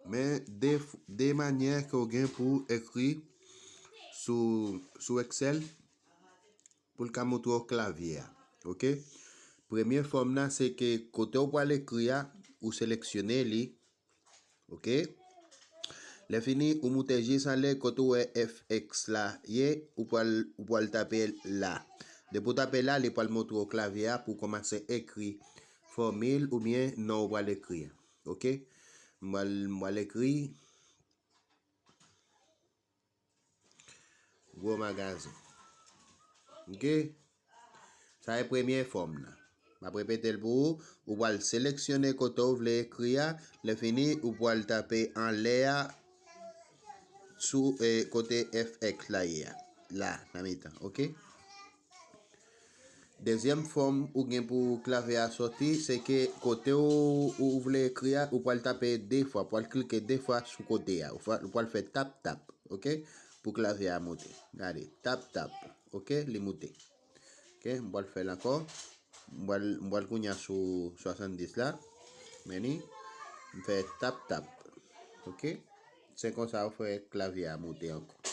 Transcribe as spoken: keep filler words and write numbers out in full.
Men de, de manyè ke w gen pou ekri sou, sou Excel pou l ka montre w klavye a. Oke? Premye fòm nan, se ke kote w pral ekri a, ou seleksyone li. Oke? Lè fini, ou moute jis anlè kote w wè F X la ye, ou pral, ou pral tape la. Depi w tape la, li pral montre w klavye a pou w kòmanse ekri fòmil oubyen non w pral ekri a. Oke? M pral, m pral ekri gwo magazen. Oke? Sa e premye fòm nan. M ap repete l pou ou. Ou pral seleksyone kote w vle ekri a. Lè fini, ou pral tape anlè a sou, eh, kote F X la ye a. La, nan mitan, oke? Dezyèm fòm ou gen pou klavye a sòti, se ke kote w, ou vle ekri a, ou pral tape de fwa, ou pral klike de fwa sou kote a. Ou fa-, ou pral fè tap tap, oke? Pou klavye a moute. Gade, tap tap, oke? Li moute. Oke, m pral fè l ankò. M pral, m pral kounye a sou swasanndis la. Men ni, m fè tap tap. Oke? Se konsa ou fè klavye a moute ankò.